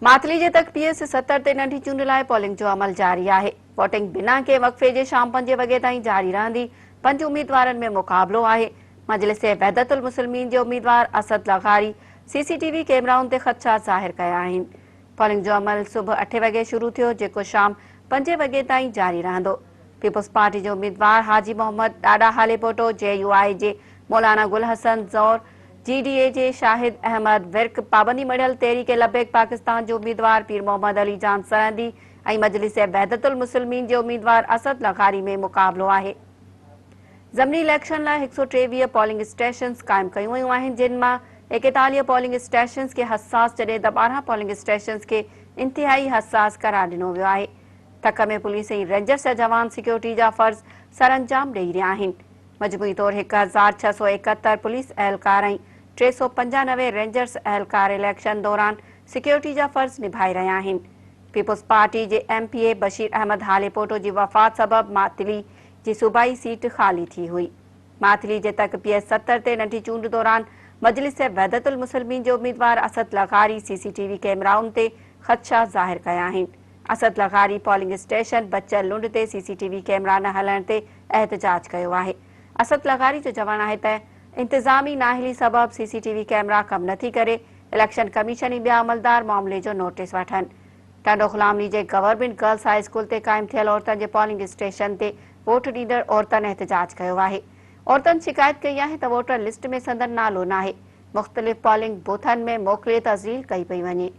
ماتلي جي تڪ P S 70 تي ننڍي چونڊ لاء پولنگ جو عمل جاري آهي. ووٽنگ بنا ڪنهن وقفي جي شام پنجين وڳي تائين جاري رهندي. پنج اميدوارن ۾ مقابلو آهي. مجلس وحدت المسلمين جي اميدوار اسد لغاري سي سي ٽي وي ڪيمرائن تي خدشا ظاهر ڪيا آهن. پولنگ جو عمل صبح اٺين وڳي شروع ٿيو جيڪو شام پنجين وڳي تائين جاري رهندو. پيپلز پارٽي جي اميدوار حاجي محمد ڏاڏا هاليپوٽو، جي يو آء جي مولانا گل حسن زئور، جي ڊي اي جي شاهد احمد ورڪ، پابندي مڙهيل تحريڪ لبيڪ پاڪستان جو اميدوار پير محمد علي جان سرهندي ۽ مجلس وحدت المسلمين جي اميدوار اسد لغاري ۾ مقابلو آهي. ضمني اليڪشن لاء 123 پولنگ اسٽيشنز قائم ڪيون ويون آهن جن مان 41 پولنگ اسٽيشنز کي حساس جڏهن ته 12 پولنگ اسٽيشنز کي انتهائي حساس قرار ڏنو ويو آهي. تڪ ۾ پوليس ۽ رينجرز جا جوان سيڪيورٽي جا فرض سرانجام ڏئي رهيا آهن. مجموعي طور 1671 پوليس اهلڪار ۽ 395 رينجرز اهلڪار اليڪشن دوران سيڪيورٽي جا فرض نڀائي رهيا آهن. پيپلز پارٽي جي M P A Bashir Ahmed Halepoto جي وفات سبب ماتلي جي صوبائي سيٽ خالي ٿي هئي. ماتلي جي تڪ پي ايس 70 تي ننڍي چونڊ دوران مجلس وحدت المسلمين جي اميدوار اسد لغاري سي سي ٽي وي ڪيمرائن تي خدشا ظاهر ڪيا آهن. اسد لغاري پولنگ اسٽيشن بچل لنڊ تي سي سي ٽي وي ڪيمرا نه هلڻ تي احتجاج ڪيو آهي. اسد لغاري جو چوڻ آهي ته انتظامي نااهلي سبب سي سي ٽي وي ڪيمرا ڪم نٿي ڪري، اليڪشن ڪميشن ۽ ٻيا عملدار معاملي جو نوٽيس وٺن. ٽنڊو غلام علي جي گورنمينٽ گرلس هاء اسڪول تي قائم ٿيل عورتن جي پولنگ اسٽيشن تي ووٽ ڏيندڙ عورتن احتجاج ڪيو آهي. عورتن شڪايت ڪئي آهي ته ووٽر لسٽ ۾ سندن نالو ناهي، مختلف پولنگ بوٿن ۾ موڪلي تذليل ڪئي پئي وڃي.